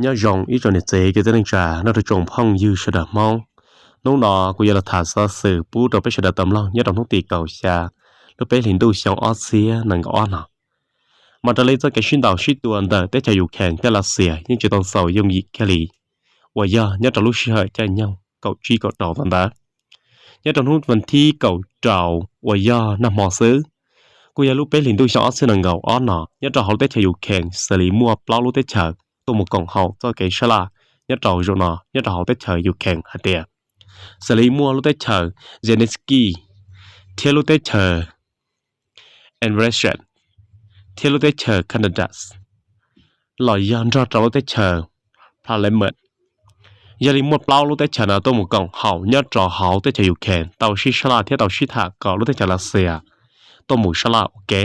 Nyob zoo ib tsoom niam txiv kwv tij neej tsa nrog rau tsoom phooj ywg sawv daws Hmoob. Hnub no kuv yuav los tham xov xwm pub rau peb sawv daws tau mloog nyob rau hnub tim kaum xya lub peb hlis ntuj xyoo ob txhiab nees nkaum ob no. Mas raws li txoj kev sib ntaus sib tua ntawm teb chaws Ukraine thiab Lav Xias yeej tsis tau xaus yooj yim kiag li, uas yog nyob rau lub sij hawm caij nyoog kaum tsib kaum rau tom ntawd. Nyob rau hnub vas thib kaum rau uas yog nag hmo xwb, kuj yog lub peb hlis ntuj xyoo ob txhiab nees nkaum ob no, nyob rau hauv teb chaws Ukraine xws li muaj plaub lub teb chaws tuaj mus koom haum txoj kev sab laj nyob rau zaum no nyob rau hauv teb chaws Ukraine hais tias, xws li muaj lub teb chaws Zelensky thiab lub teb chaws Anverset thiab lub teb chaws Kanadas los yog nrog rau lub teb chaws Parliament. Yog li muaj plaub lub teb chaws no tuaj mus koom haum nyob rau hauv teb chaws Ukraine tau sib sab laj thiab tau sib tham kom lub teb chaws Lav Xias tuaj mus sab laj ua ke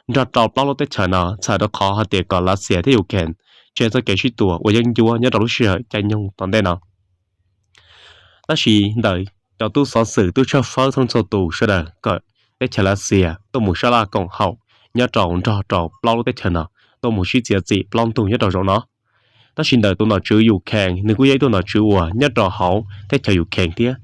nrog rau plaub lub teb chaws no, txhawm rau qhov hais tias kom Lav Xias thiab Ukraine tseg txoj kev sib tua uas yeeb ncuab nyob rau lub sij hawm caij nyoog tom ntej no. Tab sis ntawm cov tub xov xwm tub tshawj fawb thoob txhua tus sawv daws kom teb chaws Lav Xias tuaj mus sab laj koom haum nyob rau nrog rau plaub lub teb chaws no tuaj mus sib txiav txim plaub ntug nyob rau zaum no. Tab sis ntawm tus nom tswv Ukraine, nws kuj yog ib tug nom tswv uas nyob rau hauv teb chaws Ukraine thiab,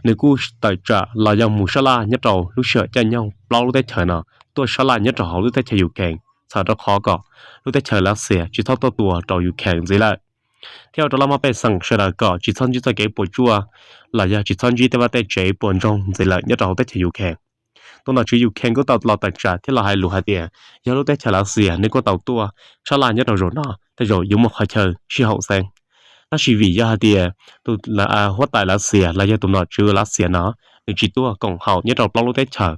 nws kuj tawm tsam los yog mus sab laj nyob rau lub sij hawm caij nyoog plaub lub teb chaws no tuaj sab laj nyob rau hauv lub teb chaws Ukraine, txhawm rau qhov kom lub teb chaws Lav Xias tsis txhob tuaj tua rau Ukraine ntxiv lawm, thiab ua rau laj mab pej xeem sawv daws kom tsis txhob ntsib txoj kev puas tsuaj los yog tsis txhob ntsib tej vaj tej tsev puas ntsoog ntxiv lawm nyob rau hauv teb chaws Ukraine. Tus nom tswv Ukraine kuj tau los tawm tsam thiab los hais lus hais tias yog lub teb chaws Lav Xias nws kuj tau tuaj sab laj nyob rau zaum no tej zaum yuav muaj qhov chaw sib haum xeeb. Tab sis vim yog hais tias tus huab tais Lav Xias los yog tus nom tswv Lav Xias no, nws tsis tuaj koom haum nyob rau plaub lub teb chaws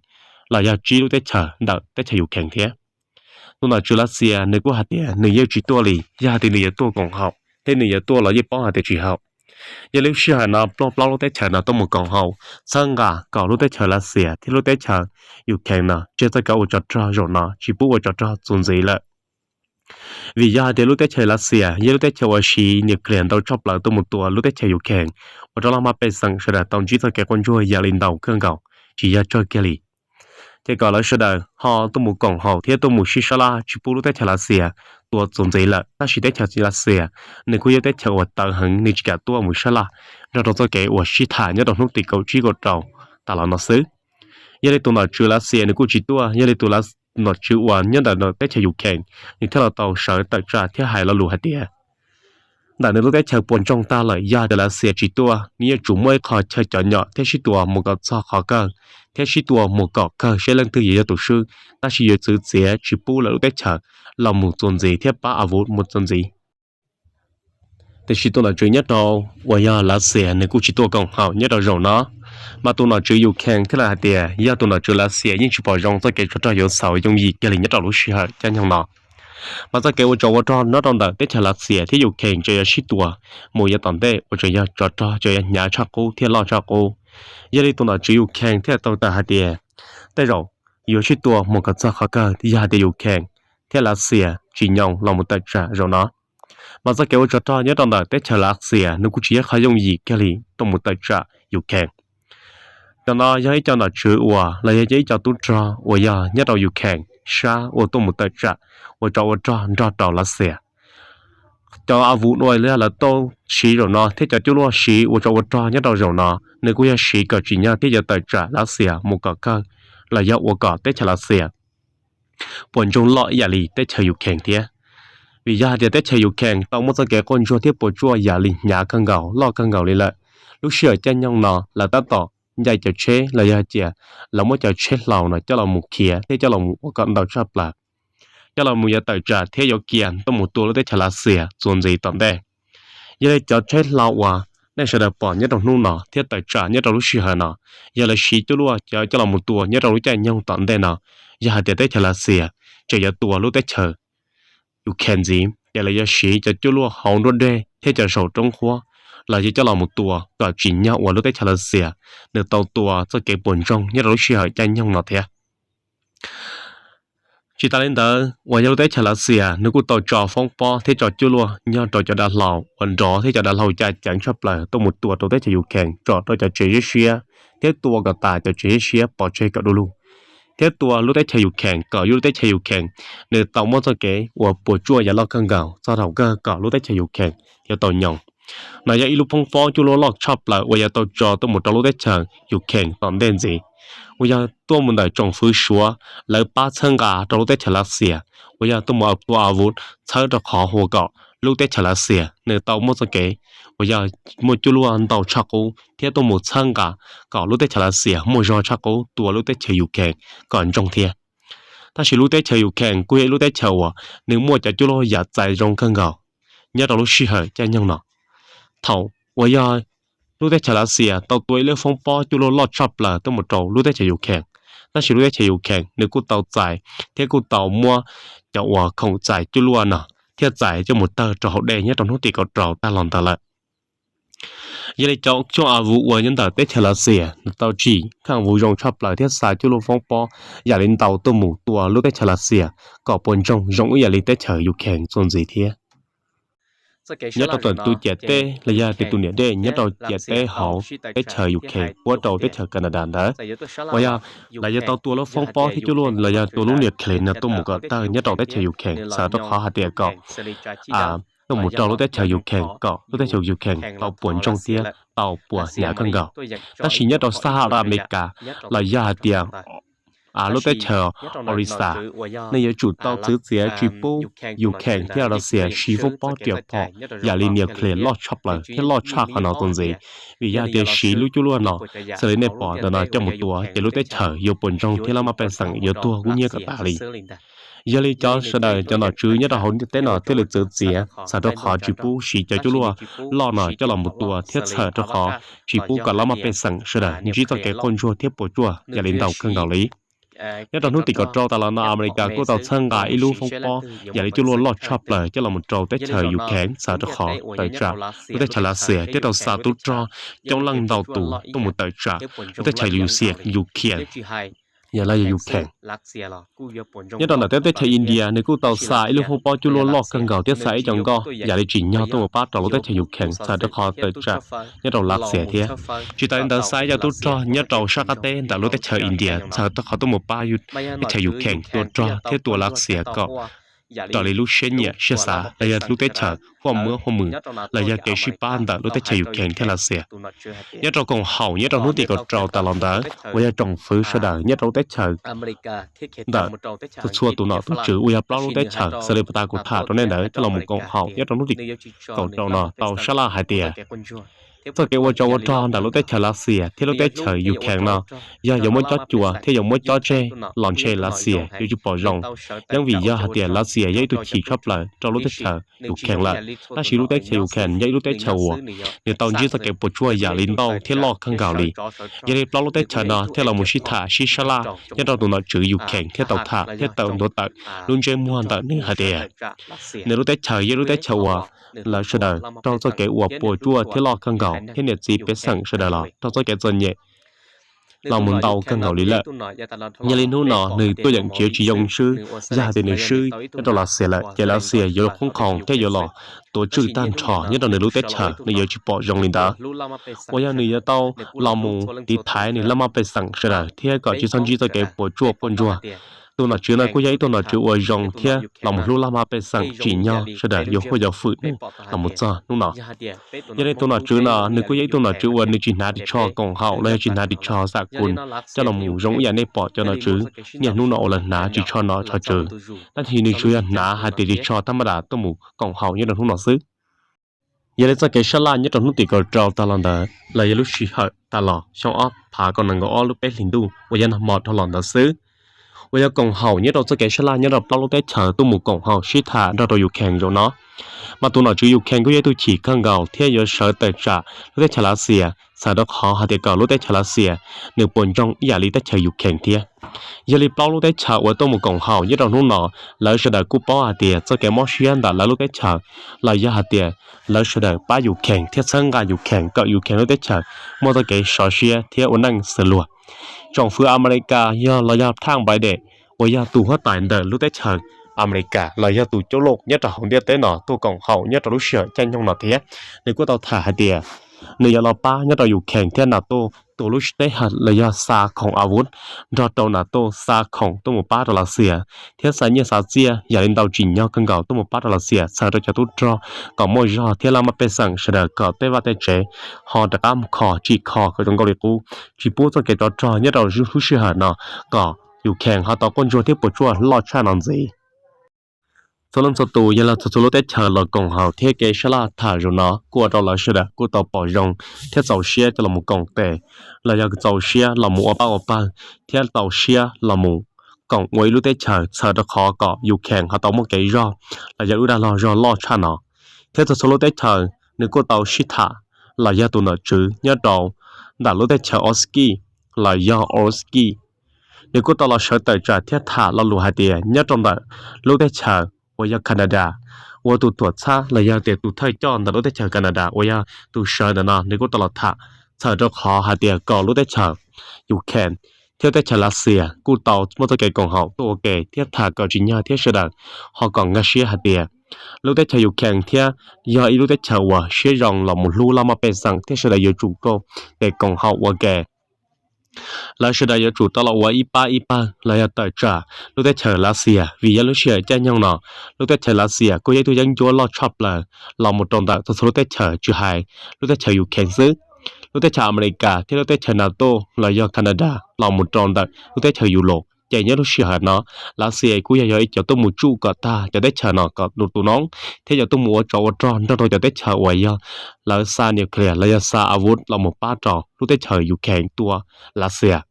los yog tsib lub teb chaws ntawm teb chaws Ukraine thiab. Tus nom tswv Lav Xias nws kuj hais tias nws yeej tsis tuaj li, yog hais tias nws yuav tuaj koom haum thiab nws yuav tuaj los yeej paub hais tias tsis haum. Yog li lub sij hawm no plaub lub teb chaws no tuaj mus koom haum txhawb nqa kom lub teb chaws Lav Xias thiab lub teb chaws Ukraine no tseg txoj kev ua tsov rog zaum no tsis pub ua tsov rog txuas ntxiv lawm. Vim yog hais tias lub teb chaws Lav Xias yog lub teb chaws uas siv nyuj klias ntau tshaj plaws tuaj mus tua lub teb chaws Ukraine, ua rau laj mab pej xeem sawv daws tau ntsib txoj kev quaj ntsuag yam li ntau kawg nkaus, tsis yog tsawg kiag li. Ces kom lawv sawv daws ho tuaj mus koom haum thiab tuaj mus sib sab laj tsis pub lub teb chaws Lav Xias tua txuas ntxiv lawm, tab sis teb chaws Lav Xias nws kuj yog teb chaws uas tawv heev, nws tsis kam tuaj mus sab laj nrog rau txoj kev uas sib tham nyob rau hnub tim kaum tsib kaum rau tas los no xwb. Yog li tus nom tswv Lav Xias nws kuj tsis tuaj, yog li tus nom tswv uas nyob ntawm teb chaws Ukraine nws thiaj los tau sawv tawm tsam thiab hais lo lus hais tias ntawm nws lub teb chaws puas ntsoog tag lawm, yog hais tias Lav Xias tsis tuaj, nws yeej tsum muaj ib qho chaw cov nyom thiab sib tua mus kom txog qhov kawg, thiab sib tua mus kom kawg seb leej twg yuav yog tus swb, tab sis yuav txwv txiav tsis pub lawv lub teb chaws los mus txuas ntxiv thiab pab a vuv mus txuas ntxiv. Tiam sis tus nom tswv nyob rau uas yog Lav Xias nws kuj tsis tuaj koom haum nyob rau zaum no. Mas tus nom tswv Ukraine thiaj li hais tias yog tus nom tswv Lav Xias yeej tsis pom zoo txoj kev tsov rog yuav xaus yooj yim kiag li nyob rau lub sij hawm caij nyoog no. Mas txoj kev ua tsov ua rog nyob rau ntawm teb chaws Lav Xias thiab Ukraine tseem yuav sib tua mus yav tom ntej uas tseem yog tsov rog tseem yuav hnyav tshaj qub thiab loj tshaj qub. Yog li tus nom tswv Ukraine thiaj tau tawm hais tias tej zaum yuav sib tua mus kom txog qhov kawg yog hais tias Ukraine thiab Lav Xias tsis nyoo los mus tawm tsam zaum no. Mas txoj kev ua tsov rog nyob rau ntawm teb chaws Lav Xias nws kuj tsis yog qhov yooj yim kiag li tuaj mus tawm tsam Ukraine. Cov no yog ib co nom tswv uas los yog ib co tub rog uas yog nyob rau Ukraine sab uas tuaj mus tawm tsam ua tsov ua rog nrog rau Lav Xias. Cov a vuv uas lawv tau siv zaum no thiab cov cuaj luaj siv ua tsov ua rog nyob rau zaum no nws kuj yog siv kom tsim nyog thiab yuav tawm tsam Lav Xias mus kom kawg los yog ua kom teb chaws Lav Xias puas ntsoog loj ib yam li teb chaws Ukraine thiab. Vim yog hais tias teb chaws Ukraine tau muaj txoj kev quaj ntsuag thiab puas tsuaj yam li hnyav kawg nkaus loj kawg nkaus li lawm. Lub sij hawm caij nyoog no lawv tab tom ncaim cov tsheb los yog hais tias lawv muab cov tsheb hlau no coj los mus khiav thiab coj los mus ua kom ntau tshaj plaws, coj los mus yuav tawm tsam thiab yuav kiag tuaj mus tua lub teb chaws Lav Xias txuas ntxiv tom ntej. Yog li cov tsheb hlau uas nej sawv daws pom nyob rau hnub no thiab tawm tsam nyob rau lub sij hawm no, yog lawv siv cuaj luaj coj los mus tua nyob rau lub caij nyoog tom ntej no, yog hais tias teb chaws Lav Xias tseem yuav tua lub teb chaws Ukraine ntxiv ces lawv yuav siv cov cuaj luaj hauv nruab dej thiab cov saum roob qhuab los yog coj los mus tua kom tsim nyog uas lub teb chaws Lav Xias nws tau tua txoj kev puas ntsoog nyob rau lub sij hawm caij nyoog no thiab. Tsis tas li ntawd uas yog lub teb chaws Lav Xias nws kuj tau tso foob pob thiab tso cuaj luaj nyob rau cov dav hlau uas nrov thiab cov dav hlau caj ceev tshaj plaws tuaj mus tua rau teb chaws Ukraine tsom rau cov tsev siab siab thiab tua kom tas cov tsev siab siab pov tseg kom du lug. thiab tua lub teb chaws Ukraine kom yog lub teb chaws Ukraine nws tau muab txoj kev uas puas tsuaj yam loj kawg nkaus txog thaum kawg kom lub teb chaws Ukraine yuav tau nyoos. No yog ib lub foob pob cuaj luaj loj tshaj plaws uas yog tau tso tuaj mus rau lub teb chaws Ukraine tom ntej ntxiv, uas yog tuaj mus ntawm tsoom fwv Suav lawv pab txhawb nqa rau lub teb chaws Lav Xias uas yog tuaj mus tua a vuv txhawb rau qhov hu kom lub teb chaws Lav Xias nws tau muaj txoj kev uas yog muaj cuaj luaj ntau tshaj qub thiab tuaj mus txhawb nqa kom lub teb chaws Lav Xias muaj zog tshaj qub tua lub teb chaws Ukraine kom ntsoog thiab. Tab sis lub teb chaws Ukraine kuj yog ib lub teb chaws uas nws muaj cov cuaj luaj yam txais zoo kawg nkaus nyob rau lub sij hawm caij nyoog no. Thaum uas yog lub teb chaws Lav Xias tau tua ib lub foob pob cuaj luaj loj tshaj plaws tuaj mus rau lub teb chaws Ukraine, tab sis lub teb chaws Ukraine nws kuj tau txais thiab kuj tau muab cov uas khoom txais cuaj luaj no thiab txais coj mus tawg rau hauv dej nyob rau hnub tim kaum rau tag los ntawd lawm. Yog li cov tshuaj a vuv uas nyob ntawm teb chaws Lav Xias nws tau tsim kheej vuv zoo tshaj plaws thiab xa cuaj luaj foob pob yam li ntau tuaj mus tua lub teb chaws Lav Xias kom puas ntsoog zoo ib yam li teb chaws Ukraine txuas ntxiv thiab. Nyob rau tawm tus ciam teb los yog tias tus niam dej nyob rau ciam teb hauv teb chaws Ukraine puab rau teb chaws Canada ntawd, uas yog lawv yuav tau tua lub foob pob thiab cuaj luaj los yog tua lub niam khev no tuaj mus kom tawg nyob rau teb chaws Ukraine txhawm rau qhov hais tias kom tuaj mus rau lub teb chaws Ukraine kom lub teb chaws Ukraine tau puas ntsoog thiab tau puas hnyav kawg nkaus. Tab sis nyob rau sahab Amelikas los yog hais tias lub teb chaws Orisa, nej yuav tsum tau txwv txiav tsis pub Ukraine thiab Lav Xias siv foob pob riam phom yam li niam khev loj tshaj plaws thiab loj tshaj qhov no txuas ntxiv, vim yog tias siv lub cuaj luaj no xws li nej pom ntawm no coj mus tua ces lub teb chaws yuav puas ntsoog thiab laj maj pej xeem yuav tuag kub hnyiab kom tas li. Yog li cov sawv daws cov nom tswv nyob rau hauv ntiaj teb no thiaj li txwv txiav txhawm rau qhov tsis pub siv cov cuaj luaj loj no coj los mus tua thiab txhawm rau qhov tsis pub kom laj maj pej xeem sawv daws ntsib txoj kev quaj ntsuag thiab puas tsuaj yam li ntau kawg nkaus li. Nyob rau hnub tim kaum rau tas los no Amelikas kuj tau txhawb nqa ib lub foob pob yam li cuaj luaj loj tshaj plaws coj los mus rau teb chaws Ukraine txhawm rau qhov tawm tsam lub teb chaws Lav Xias thiab tau xa tub rog coob leej ntau tus tuaj mus tawm tsam lub teb chaws Ukraine, yog los yog Ukraine. Nyob rau ntawm teb chaws India nws kuj tau xa ib lub foob pob cuaj luaj loj kawg nkaus thiab xa ib co nkoj yam li tsim nyog tuaj mus pab rau lub teb chaws Ukraine txhawm rau qhov tawm tsam nyob rau Lav Xias thiab. Tsis tas li ntawd xa ib co tub rog nyob rau sab qab teb ntawm lub teb chaws India txhawm rau qhov tuaj mus pab teb chaws Ukraine tua rog thiab tua Lav Xias kom raws li lub siab nyiam siab xav los yog lub teb chaws huaj muab huaj mws los yog kev sib pab ntawm lub teb chaws Ukraine thiab Lav Xias. Nyob rau koom haum nyob rau hnub tim kaum rau tas los ntawd uas yog tsoom fwv sawv daws nyob rau lub teb chaws ntawm txhua txhua tus nom tus tswv uas yog plaub lub teb chaws xws li puag ta kuv tham rau nej ntawd coj los mus koom haum nyob rau hnub tim kaum rau no tau sab laj hais tias txoj kev ua tsov ua rog ntawm lub teb chaws Lav Xias thiab lub teb chaws Ukraine no yog yuav muab cob cua thiab yuav muab cob tseg los ntshe Lav Xias yuav tsis pom zoo, yeej vim yog hais tias Lav Xias yog ib tug chim tshaj plaws rau lub teb chaws Ukraine lawm, tab sis lub teb chaws Ukraine yog ib lub teb chaws uas nws tau ntsib txoj kev puas tsuaj yam li ntau thiab loj kawg nkaus li. Yog li plaub lub teb chaws no thiaj los mus sib tham sib sab laj nyob rau tus nom tswv Ukraine thiab tau tham thiab tau ntuav tawm lub ntsej muag ntawm nws hais tias nws lub teb chaws yog lub teb chaws uas lawv sawv daws raug txoj kev uas puas tsuaj thiab loj kawg nkaus thiab niam txiv pej xeem sawv daws los raug txoj kev txom nyem los mus ntau kawg nkaus li lawm. Yog li hnub no nws tuaj yeem tsis yoo swb, yog hais tias nws swb nyob rau Lav Xias lawm ces Lav Xias yuav los qoob qhoov thiab yuav los tuav tswj tag nrho nyob rau nws lub teb chaws, nws yuav tsis pom zoo li ntawd. Uas yog nws yuav tau los mus tiv thaiv nws laj maj pej xeem sawv daws thiab kom tsis txhob ntsib txoj kev puas tsuaj quaj ntsuag. Tus nom tswv no kuj yog ib tug nom tswv uas zoo thiab los mus hlub laj maj pej xeem tsim nyog sawv daws yuav huaj yuav hwm nws los mus txog hnub no. Yog li tus nom tswv no nws kuj yog ib tug nom tswv uas nws tsis hnav ris tsho koom haum los yog tsis hnav ris tsho xam kus coj los mus zoo ib yam nej pom cov nom tswv niaj hnub no uas lawv hnav ris tsho nom tsho tswv, tab sis nws tsuas yog hnav hais tias ris tsho thaj maj das tuaj mus koom haum nyob rau hnub no xwb. Yog li txoj kev sab laj nyob rau hnub tim kaum rau tas los ntawd los yog lub sij hawm tas los xyoo ob phav kaum nees nkaum ob lub peb hlis ntuj uas yog nag hmo dhau los ntawd xwb, uas yog koom haum nyob rau txoj kev sab laj nyob rau plaub lub teb chaws tuaj mus koom haum sib tham nrog rau Ukraine zaum no. Mas tus nom tswv Ukraine kuj yog ib tug chim kawg nkaus thiab yuav sawv tawm tsam lub teb chaws Lav Xias txhawm rau qhov hais tias kom lub teb chaws Lav Xias nws puas ntsoog ib yam li teb chaws Ukraine thiab. Yog li plaub lub teb chaws uas tuaj mus koom haum nyob rau hnub no, lawv sawv daws kuj paub hais tias txoj kev mob siab ntawm lawv lub teb chaws los yog hais tias lawv sawv daws pab Ukraine thiab txhawb nqa Ukraine kom Ukraine lub teb chaws muaj txoj kev sov siab thiab ua neej xws luag. Tsoom fwv Amelikas yog los yog Tom Biden uas yog tus huab tais ntawm lub teb chaws Amelikas los yog tus coob leej nyob rau hauv ntiaj teb no tuaj koom haum nyob rau lub sij hawm caij nyoog no thiab, nws kuj tau tham hais tias nws yuav los pab nyob rau Ukraine thiab NATO tua lub teb chaws los yog xa khoom a vuv nrog rau NATO xa khoom tuaj mus pab rau Lav Xias thiab xa nyiaj xa txiaj yam li ntau tsim nyog kawg nkaus tuaj mus pab rau Lav Xias txhawm rau cov tub rog kom muaj zog thiab laj maj pej xeem sawv daws kom tej vaj tej tsev ho rov qab mus kho tsim kho kom zoo nkauj li qub, tsis pub txoj kev tsov rog nyob rau lub sij hawm no kom Ukraine ho tau quaj ntsuag thiab puas tsuaj loj tshaj no ntxiv. Txhua leej txhua tus yog los txhua txhua lub teb chaws los koom haum thiab kev sab laj tham zaum no kuj ua rau lawv sawv daws kuj tau pom zoo thiab txaus siab coj los koom tes los yog txaus siab los mus ua pab ua pawg thiab txaus siab los mus koom ua ib lub teb chaws txhawm rau qhov kom Ukraine ho tau muaj kev zog los yog lub dag log zog loj tshaj no. Thiab txhua txhua lub teb chaws nws kuj tau sib tham los yog tus nom tswv nyob rau ntawm lub teb chaws Oskij los yog Oskij, nws kuj tau los sawv tawm tsam thiab tham lo lus hais tias nyob rau ntawm lub teb chaws uas yog Canada, uas tus tuam txhab los yog tias tus thawj coj ntawm lub teb chaws Canada uas yog tus sawv ntawm no nws kuj tau los tham txhawm rau qhov hais tias kom lub teb chaws Ukraine thiab teb chaws Lav Xias kuj tau muaj txoj kev koom haum tuaj ua ke thiab tham kom tsim nyog thiab sawv daws ho kom nkag siab hais tias lub teb chaws Ukraine thiab yog ib lub teb chaws uas siab zoo los mus hlub laj maj pej xeem thiab sawv daws yuav tsum tau tes koom haum ua ke. Lawv sawv daws yuav tsum tau los ua ib pab ib pawg los yog tawm tsam lub teb chaws Lav Xias vim yog lub sij hawm caij nyoog no lub teb chaws Lav Xias kuj yog ib tug yeeb ncuab loj tshaj plaws los mus rau ntawm txhua txhua lub teb chaws tsis hais lub teb chaws Ukraine xwb. Lub teb chaws Amelikas thiab lub teb chaws NATO los yog Canada los mus rau ntawm lub teb chaws Europe ces nyob lub sij hawm no Lav Xias kuj yog yog ib cov tuaj mus tsuj kom tag cov teb chaws no kom tus no thiab cov tuaj mus ua tsov ua rog nrog rau cov teb chaws uas yog lawv xa nuclear los yog xa a vuv los mus pab rau lub teb chaws Ukraine tua Lav Xias.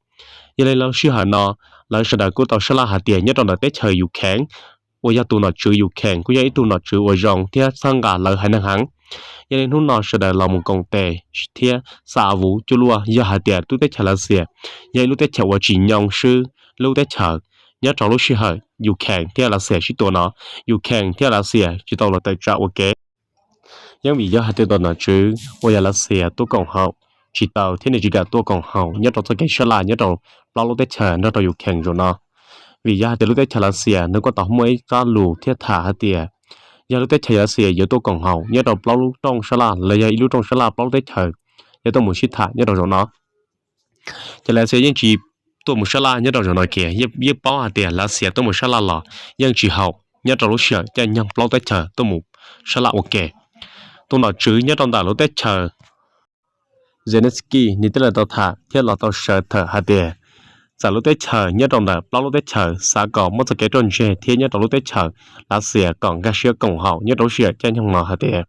Yog li lub sij hawm no lawv sawv daws kuj tau sab laj hais tias nyob rau ntawm teb chaws Ukraine uas yog tus nom tswv Ukraine kuj yog ib tug nom tswv uas zoo thiab txhawb nqa lawv haiv neeg heev. Yog li hnub no sawv daws los mus koom tes thiab xa a vuv cuaj luaj yog hais tias lub teb chaws Lav Xias yog ib lub teb chaws uas tsim nyog swb lub teb chaws nyob rau lub sij hawm Ukraine thiab Lav Xias sib tua no, Ukraine thiab Lav Xias tsis tau los tawm tsam ua ke. Yeej vim yog hais tias tus nom tswv uas yog Lav Xias tuaj koom haum tsis tau thiab nws tsis kam tuaj koom haum nyob rau txoj kev sab laj nyob rau plaub lub teb chaws nrog rau Ukraine zaum no. Vim yog hais tias lub teb chaws Lav Xias nws kuj tau muaj ib qab lus thiab tham hais tias yog lub teb chaws Lav Xias yuav tuaj koom haum nyob rau plaub lub rooj sab laj los yog ib lub rooj sab laj plaub lub teb chaws yuav tuaj mus sib tham nyob rau zaum no ces Lav Xias yeej tsis tuaj mus sab laj nyob rau zaum no kiag. Yeej paub hais tias Lav Xias tuaj mus sab laj los yeej tsis haum nyob rau lub sij hawm caij nyoog plaub teb chaws tuaj mus sab laj ua ke. Tus nom tswv nyob rau ntawm lub teb chaws Zelensky nws thiaj li tau tham thiab los tau sawv tham hais tias txawm lub teb chaws nyob rau ntawm plaub lub teb chaws xav kom muaj txoj kev ruaj ntseg thiab nyob rau lub teb chaws Lav Xias kom nkag siab koom haum nyob rau lub sij hawm caij nyoog no hais tias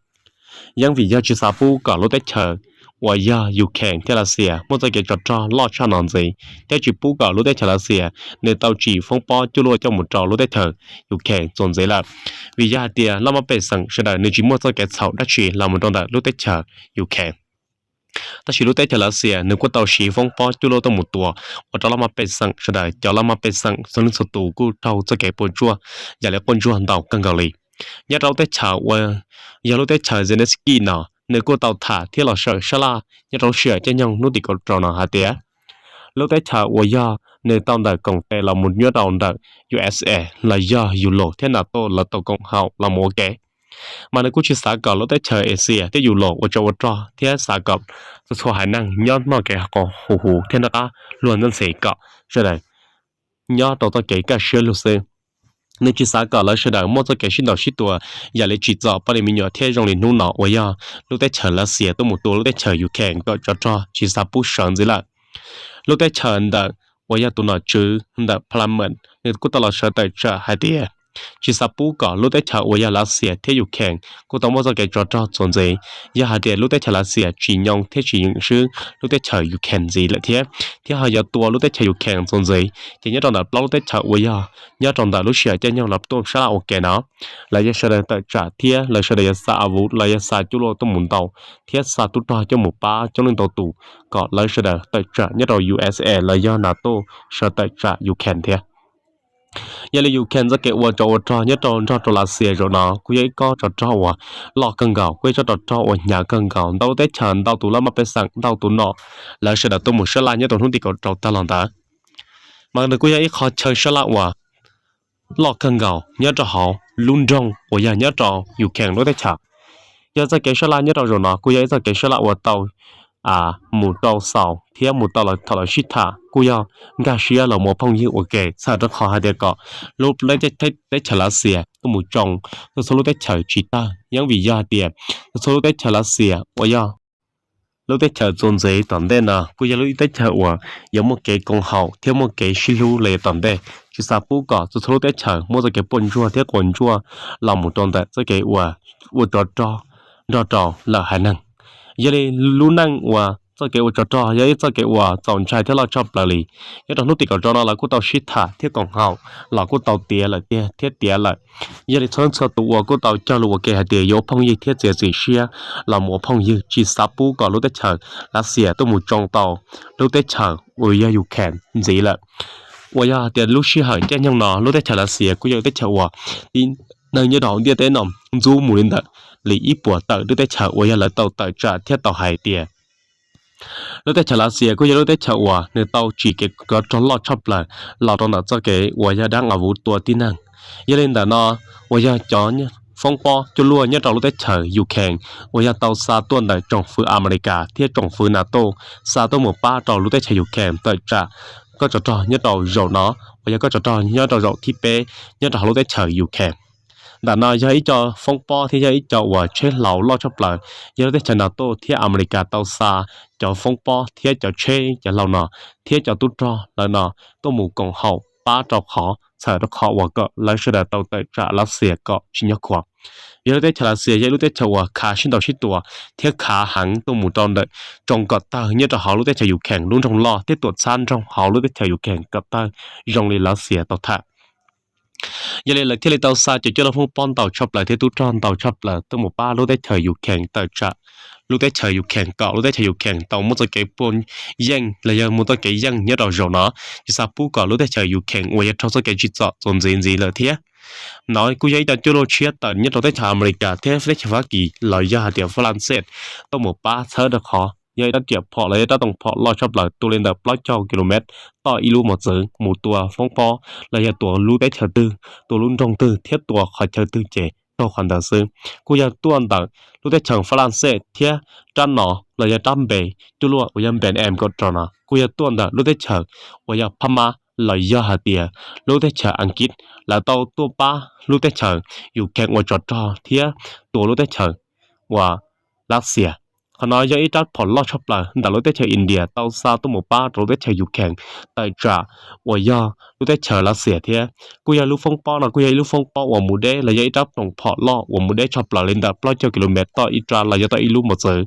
yeej vim yog tsis xav pub kom lub teb chaws uas yog Ukraine thiab Lav Xias muaj txoj kev tsov rog loj tshaj no ntxiv thiab tsis pub kom lub teb chaws Lav Xias nws tau tsim foob pob cuaj luaj coj mus rau lub teb chaws Ukraine txuas ntxiv lawm. Vim yog hais tias laj maj pej xeem sawv daws nws tsis muaj txoj kev txhaum dab tsi los mus rau ntawm lub teb chaws Ukraine. Tab sis lub teb chaws Lav Xias nws kuj tau siv foob pob cuaj luaj tuaj mus tua ua rau laj maj pej xeem sawv daws cov laj maj pej xeem txhua leej txhua tus kuj raug txoj kev puas tsuaj yam li quaj ntsuag ntau kawg nkaus li. Nyob rau lub teb chaws uas yog lub teb chaws Zelensky no nws kuj tau tham thiab los sawv sab laj nyob rau lub sij hawm caij nyoog hnub tim kaum rau no hais tias lub teb chaws uas yog nws tau ntawm koom tes los mus nyob rau ntawm U S A los yog Europe thiab NATO lawv tau koom haum los mus ua ke, mas nws kuj tsis xav kom lub teb chaws Asia thiab Europe ua tsov ua rog thiab xav kom txhua txhua haiv neeg nyob noj kev huv huv thiab noj qab luag ntxhi kom sawv daws nyob rau txoj kev kaj siab lug xwb. Nws tsis xav kom lawv sawv daws muaj txoj kev sib ntaus sib tua yam li tsim txom poj niam me nyuam thiab zoo li hnub no uas yog lub teb chaws Lav Xias tuaj mus tua lub teb chaws Ukraine kom tsov rog tsis xav pub sawv ntxiv lawm. Lub teb chaws ntawm uas yog tus nom tswv ntawm Parliament nws kuj tau los sawv tawm tsam hais tias tsis xav pub kom lub teb chaws uas yog Lav Xias thiab Ukraine kuj tau muaj txoj kev tsov rog txuas ntxiv. Yog hais tias lub teb chaws Lav Xias tsis nyoo thiab tsis yeem swb lub teb chaws Ukraine ntxiv lawm thiab, thiab ho yuav tua lub teb chaws Ukraine txuas ntxiv ces nyob rau ntawm plaub lub teb chaws uas yog nyob rau ntawm lub sij hawm caij nyoog lawv tuaj sab laj ua ke no, lawv yog sawv daws tawm tsam thiab lawv sawv daws yuav xa a vuv los yog xa cuaj luaj tuaj mus ntaus thiab xa tub rog coj mus pab coob leej ntau tus kom lawv sawv daws tawm tsam nyob rau U S A los yog NATO sawv tawm tsam Ukraine thiab. Yog li Ukraine txoj kev ua tsov ua rog nyob rau nrog rau Lav Xias zaum no kuj yog ib kob tsov rog uas loj kawg nkaus, kuj yog ib kob tsov rog uas hnyav kawg nkaus. Ntau lub teb chaws, ntau tus laj maj pej xeem, ntau tus nom, lawv sawv daws tuaj mus sab laj nyob rau hnub tim kaum rau tag los ntawd. Mas nws kuj yog ib qho chaw sab laj uas loj kawg nkaus nyob rau hauv lub nroog uas yog nyob rau Ukraine lub teb chaws. Yog txoj kev sab laj nyob rau zaum no kuj yog ib txoj kev sab laj uas tau mus rau xaus thiab mus tau los thaum lawv sib tham kuj yog nkag siab los mus ua phooj ywg ua ke txhawm rau qhov hais tias kom lub teb chaws Lav Xias tuaj mus tsoo txhua lub teb chaws tsis tawg, yeej vim yog hais tias txhua lub teb chaws Lav Xias uas yog lub teb chaws txuas ntxiv tom ntej no kuj yog lub teb chaws uas yuav muaj kev koom haum thiab muaj kev sib hlub los yav tom ntej, tsis xav pub kom txhua txhua lub teb chaws muaj txoj kev puaj ntsuag thiab quas ntsuaj los mus rau ntawm txoj kev uas ua tsov rog nrog rau lawm haiv neeg. Yog li lub neej uas txoj kev ua tsov rog yog ib txoj kev uas txaus ntshai thiab loj tshaj plaws li. Nyob rau hnub tim kaum rau no lawv kuj tau sib tham thiab koom haum los kuj tau tiav lawm tiag thiab tiav lawm. Yog li txhua txhua tus uas kuj tau cog lus ua ke hais tias yuav ua phooj ywg thiab txiav txim siab los mus ua phooj ywg, tsis xav pub kom lub teb chaws Lav Xias tuaj mus tsoo tau lub teb chaws uas yog Ukraine ntxiv lawm. Uas yog hais tias lub sij hawm caij nyoog no lub teb chaws Lav Xias kuj yog lub teb chaws uas tib neeg nyob rau hauv ntiaj teb no ntxub mus li ntawm li ib puas tawm lub teb chaws uas yog lawv tau tawm tsam thiab tau hais tias lub teb chaws Lav Xias kuj yog lub teb chaws uas nws tau tsim kev tsov rog loj tshaj plaws los rau ntawm txoj kev uas yog dab a vuv tua tib neeg. Yog li ntawm no uas yog cov foob pob cuaj luaj nyob rau lub teb chaws Ukraine uas yog tau xa tuaj ntawm tsoom fwv Amelikas thiab tsoom fwv NATO xa tuaj mus pab rau lub teb chaws Ukraine tawm tsam kob tsov rog nyob rau zaum no uas yog kob tsov rog nyob rau zaum thib peb nyob rau hauv lub teb chaws Ukraine. Ntawm no yog ib co foob pob thiab yog ib co uas tsheb hlau loj tshaj plaws, yog lub teb chaws NATO thiab Amelikas tau xa cov foob pob thiab cov tsheb cov hlau no thiab cov tub rog lawv no tuaj mus koom haum pab rau qhov txhawm rau qhov uas kom lawv sawv daws tau tawm tsam Lav Xias kom tsis nyob khuav. Yog lub teb chaws Lav Xias yog ib lub teb chaws uas khav sib ntaus sib tua thiab khav heev tuaj mus rau ntawm tsoo kom tawg nyob rau hauv lub teb chaws Ukraine lub nroog loj thiab tuam txhab nroog hauv lub teb chaws Ukraine kom tawg zoo li Lav Xias tau tham. Yog li lawv thiaj li tau xa cov cuaj luaj foob pob ntau tshaj plaws thiab tub rog ntau tshaj plaws tuaj mus pab lub teb chaws Ukraine tawm tsam lub teb chaws Ukraine kom lub teb chaws Ukraine tau muaj txoj kev puaj yeej los yog muaj txoj kev yeej nyob rau zaum no, tsis xav pub kom lub teb chaws Ukraine uas yog raug txoj kev tsim txom txuas ntxiv ntxiv lawm thiab. No kuj yog ib co cuaj luaj tshiab tawm nyob rau teb chaws Amelikas thiab teb chaws Fab Kis los yog hais tias Fab Laj Xej tuaj mus pab txhawb rau qhov yog ib rab riam phom los yog rab toom phom loj tshaj plaws tua li ntawm plaub caug kilomev toj ib lub mos txwv mus tua foob pob los yog tua lub teb chaws twg, tua lub nroog twg thiab tua qhov chaw twg ces raug qhov ntawd xwb. Kuj yog tuaj ntawm lub teb chaws Fab Laj Xej thiab rab no los yog rab npe cuaj luaj uas yog npe em kaum rau no kuj yog tuaj ntawm lub teb chaws uas yog Phab Mab los yog hais tias lub teb chaws Askiv lawv tau tuaj pab lub teb chaws Ukraine ua tsov rog thiab tua lub teb chaws uas Lav Xias. Qhov no yog ib rab phom loj tshaj plaws ntawm lub teb chaws India tau xa tuaj mus pab rau lub teb chaws Ukraine tawm tsam uas yog lub teb chaws Lav Xias thiab. Kuj yog lub foob pob no kuj yog ib lub foob pob uas mus deb los yog ib rab toom phom loj uas mus deb tshaj plaws li ntawm plaub caug kilomev toj ib rab los yog tau ib lub mos txwv.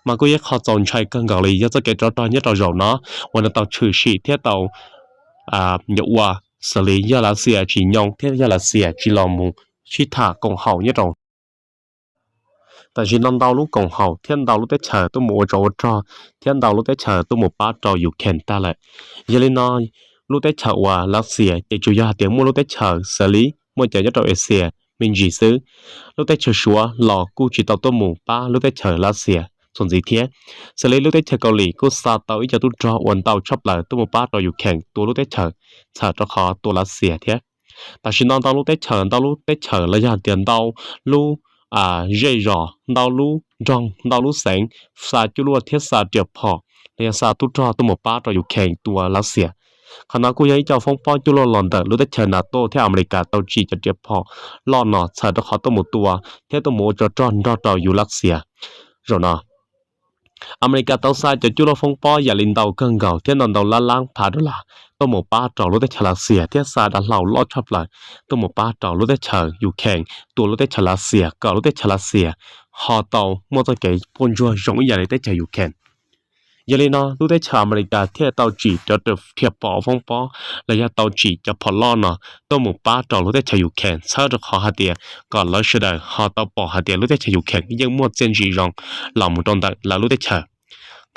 Mas kuj yog ib qho txaus ntshai kawg nkaus li yog txoj kev tsov rog nyob rau zaum no uas nws tau tshwm sim thiab tau ua xws li yog Lav Xias tsis nyoo thiab yog Lav Xias tsis los mus sib tham koom haum nyob rau tam sim no ntau lub koom haum thiab ntau lub teb chaws tuaj mus ua tsov ua rog thiab ntau lub teb chaws tuaj mus pab rau Ukraine tag lawm. Yog li no lub teb chaws uas Lav Xias ces tsuas yog hais tias muaj lub teb chaws xws li muaj cov nyob rau Asia me ntsis xwb. Lub teb chaws Suav los kuj tsis tau tuaj mus pab lub teb chaws Lav Xias txuas ntxiv thiab. Xws li lub teb chaws Kaus Lim kuj xa tau ib co tub rog uas ntau tshaj plaws tuaj mus pab rau Ukraine tua lub teb chaws txhawm rau qhov tua Lav Xias thiab. Tam sim no ntau lub teb chaws ntau lub teb chaws los yog hais tias ntau lub zej zos ntau lub nroog ntau lub xeev xa cuaj luaj thiab xa riam phom los yog xa tub rog tuaj mus pab rau Ukraine tua Lav Xias. Qhov no kuj yog ib co foob pob cuaj luaj los ntawm lub teb chaws NATO thiab Amelikas tau tsim cov riam phom loj no txhawm rau qhov tuaj mus tua thiab tuaj mus ua tsov rog nrog rau yus Lav Xias. Zaum no Amelikas tau xa cov cuaj luaj foob pob yam li ntau kawg nkaus thiab ntau ntau lab lab phav dollar tuaj mus pab rau lub teb chaws Lav Xias thiab xa dav hlau loj tshaj plaws tuaj mus pab rau lub teb chaws Ukraine tua lub teb chaws Lav Xias kom lub teb chaws Lav Xias ho tau muaj txoj kev puaj ntsuag zoo ib yam li teb chaws Ukraine. Yog li no lub teb chaws Amelikas thiaj tau tsim cov riam phom foob pob los yog tau tsim cov phom loj no tuaj mus pab rau lub teb chaws Ukraine txhawb rau qhov hais tias kom lawv sawv daws ho tau pom hais tias lub teb chaws Ukraine yeej muaj txiaj ntsim zoo los mus rau ntawm lawv lub teb chaws.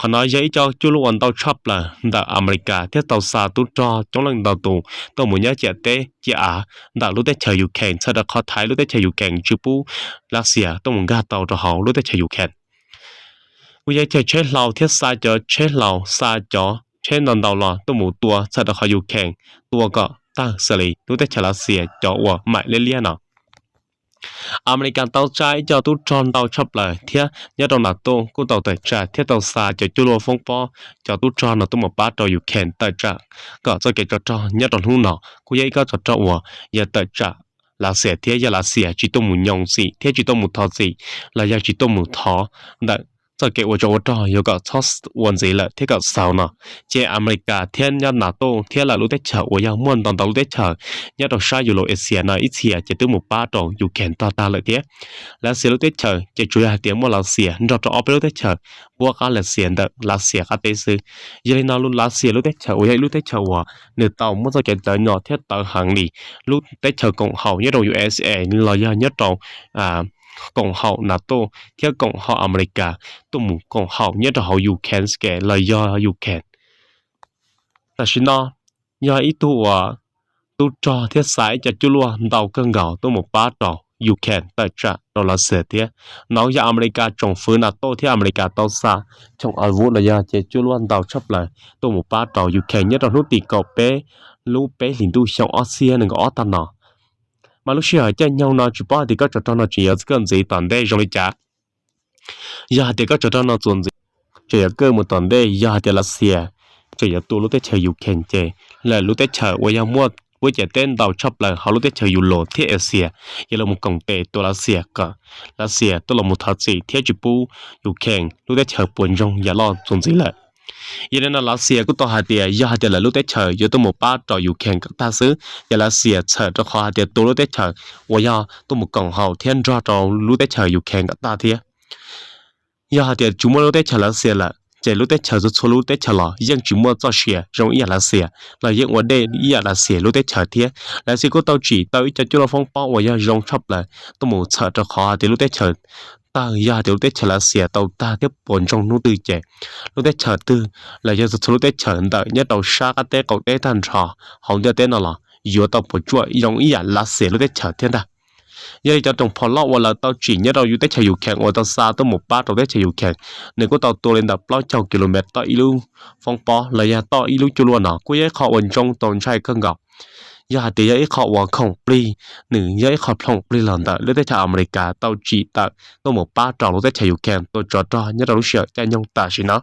Qhov no yog ib co cuaj luaj uas ntau tshaj plaws ntawm Amelikas thiab tau xa tub rog coob leej ntau tus tuaj mus nyob ciam teb ciam av ntawm lub teb chaws Ukraine txhawm rau qhov thaiv lub teb chaws Ukraine tsis pub Lav Xias tuaj mus nkag tau rau hauv lub teb chaws Ukraine. Kuj yog chaw tsheb hlau thiab xa cov tsheb hlau xa cov tsheb ntau ntau los tuaj mus tua txhawm rau qhov Ukraine tua kom tawg xws li lub teb chaws Lav Xias cov uas maim liab liab no. Amelikas tau tsa ib co tub rog ntau tshaj plaws thiab nyob rau NATO kuj tau tawm tsam thiab tau xa cov cuaj luaj foob pob, cov tub rog no tuaj mus pab rau Ukraine tawm tsam kom txoj kev tsov rog nyob rau hnub no kuj yog ib kob tsov rog uas yog tawm tsam Lav Xias thiab yog Lav Xias tsis tuaj mus nyoos txim thiab tsis tuaj mus thov txim los yog tsis tuaj mus thov ntawm txoj kev ua tsov ua rog yuav kom txhob ua ntxiv lawm thiab kom xaus no, ces Amelikas thiab nyob NATO thiab lawv lub teb chaws uas yog muaj ntau ntau lub teb chaws nyob rau sab Eurasia no ib txhia ces twb mus pab rau Ukraine tog tag lawm thiab. Lav Xias lub teb chaws ces tsuas yog hais tias muaj Lav Xias nrog rau ob peb lub teb chaws puab qab Lav Xias ntawm Lav Xias qab teb xwb. Yog li no Lav Xias lub teb chaws uas yog ib lub teb chaws uas nws tau muaj txoj kev tawv no thiab tawv heev li, lub teb chaws koom haum nyob rau USA los yog nyob rau koom haum NATO thiab koom haum Amelikas tuaj mus koom haum nyob rau hauv Ukraine los yog Ukraine. Tam sim no yog ib tug uas tub rog thiab xa ib co cuaj luaj ntau kawg nkaus tuaj mus pab rau Ukraine tawm tsam rau Lav Xias thiab. No yog Amelikas tsoom fwv NATO thiab Amelikas tau xa choom a vuv los yog ces cuaj luaj ntau tshaj plaws tuaj mus pab rau Ukraine nyob rau hnub tim kaum peb lub peb hlis ntuj xyoo ob txhiab nees nkaum ob tag no. Mas lub sij hawm caij nyoog no tsis paub hais tias kob tsov rog no tseem yuav kawj ntxiv tom ntej zoo li cas. Yog hais tias kob tsov rog no txuas ntxiv tseem yuav kawj mus tom ntej, yog hais tias Lav Xias tseem yuav tua lub teb chaws Ukraine ces lawv lub teb chaws uas yog muaj puab ciam teb ntau tshaj plaws hauv lub teb chaws Europe thiab Asia yog los mus koom tes tua Lav Xias kom Lav Xias tuaj los mus thov txim thiab tsis pub Ukraine lub teb chaws puas ntsoog yam loj txuas ntxiv lawm. Yog li no Lav Xias kuj tau hais tias yog hais tias lawv lub teb chaws yuav tuaj mus pab rau Ukraine kom tag xwb, ces Lav Xias txhawm rau qhov hais tias tua lub teb chaws uas yog tuaj mus koom haum thiab nrog rau lub teb chaws Ukraine kom tag thiab. Yog hais tias tsis muaj lub teb chaws Lav Xias lawm ces lub teb chaws txhua txhua lub teb chaws los yeej tsis muaj txoj sia zoo ib yam Lav Xias, los yeej ua dej ib yam Lav Xias lub teb chaws thiab. Lav Xias kuj tau tsim tau ib co cuaj luaj foob pob uas yog zoo tshaj plaws tuaj mus txhawm rau qhov hais tias lub teb chaws tawg, yog hais tias lub teb chaws Lav Xias tau tag thiab puas ntsoog hnub twg ces lub teb chaws twg los yog txhua txhua lub teb chaws ntawm nyob rau sab qab teb qaum teb tag nrho hauv ntiaj teb no los yuav tau puas tsuaj zoo ib yam Lav Xias lub teb chaws thiab ntag. Yog li cov rooj phom loj uas lawv tau tsim nyob rau yus teb chaws Ukraine uas tau xa tuaj mus pab rau teb chaws Ukraine, nws kuj tau tua li ntawm plaub caug kilomev toj ib lub foob pob los yog toj ib lub cuaj luaj no kuj yog ib qho uas ntsoov txaus ntshai kawg nkaus. Yog hais tias yog ib qho uas khoom plig, nws yog ib qho ploom plig los ntawm lub teb chaws Amelikas tau tsim tawm tuaj mus pab rau lub teb chaws Ukraine tua tsov rog nyob rau lub sij hawm caij nyoog tam sim no.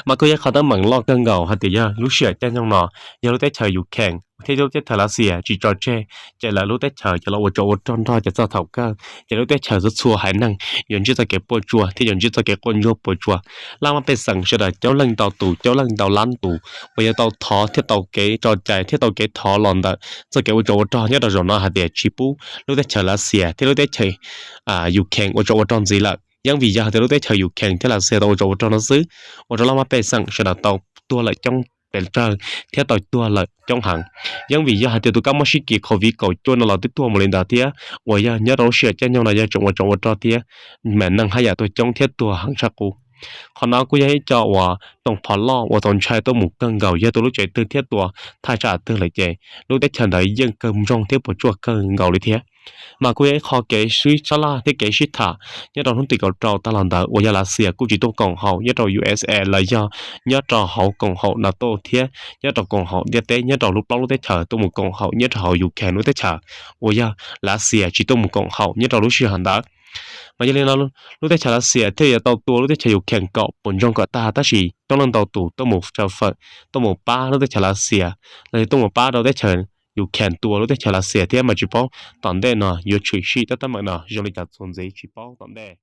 Mas kuj yog ib qho teeb meem loj kawg nkaus hais tias yog lub sij hawm caij nyoog no yog lub teb chaws Ukraine thiab lub teb chaws Lav Xias tsis tso tseg, ces lawv lub teb chaws yuav los ua tsov ua rog nrog cov txog thaum kawg, ces lub teb chaws txhua txhua haiv neeg yuav ntsib txoj kev puas tsuaj thiab yuav ntsib txoj kev quaj ntsuag puas tsuaj. Laj mab pej xeem sawv daws coob leej ntau tus coob leej ntau lab tus uas yog tau thov thiab tau kev tso cai thiab tau kev thov los ntawm txoj kev ua tsov ua rog nyob rau zaum no hais tias tsis pub lub teb chaws Lav Xias thiab lub teb chaws Ukraine ua tsov ua rog ntxiv lawm. Yeeb vim yog hais tias lub teb chaws Ukraine thiab Lav Xias tau ua tsov ua rog no xwb, ua rau laj mab pej xeem sawv daws tau tuag lawm coob pes tsawg thiab tau tuag lawm coob heev. Yeeb vim yog hais tias tus kab mob sib kis COVID kaum cuaj no los twb tuag mus li ntawd thiab, uas yog nyob rau lub sij hawm caij nyoog no yog tseem ua tsov ua rog thiab, mas neeg haj yam tuag coob thiab tuag heev tshaj qub. Qhov no kuj yog ib co uas rooj phom loj uas txaus ntshai tuaj mus kawg nkaus, yog tua lub tsev twg thiab tua thaj tsam twg lawm ces lub teb chaws ntawd yeej kawg ntsoog thiab puas tsuaj kawg nkaus li thiab. Mas kuj yog ib qho kev sib sab laj thiab kev sib tham nyob rau hnub tim kaum rau tag los ntawd uas yog Lav Xias kuj tsis tuaj koom haum nyob rau U S A los yog nyob rau hauv koom haum NATO thiab nyob rau koom haum ntiaj teb nyob rau lub plaub lub teb chaws tuaj mus koom haum nyob rau hauv Ukraine lub teb chaws uas yog Lav Xias tsis tuaj mus koom haum nyob rau lub sij hawm ntawd. Mas yog li no lub teb chaws Lav Xias thiaj yuav tau tua lub teb chaws Ukraine kom puas ntsoog kom tag, tab sis coob leej ntau tus tuaj mus tsav fawm, tuaj mus pab lub teb chaws Lav Xias los yog tuaj mus pab rau teb chaws Ukraine tua lub teb chaws Lav Xias thiab, mas tsis paub tom ntej no yuav tshwm sim tej teeb meem no zoo li cas txuas ntxiv tsis paub tom ntej.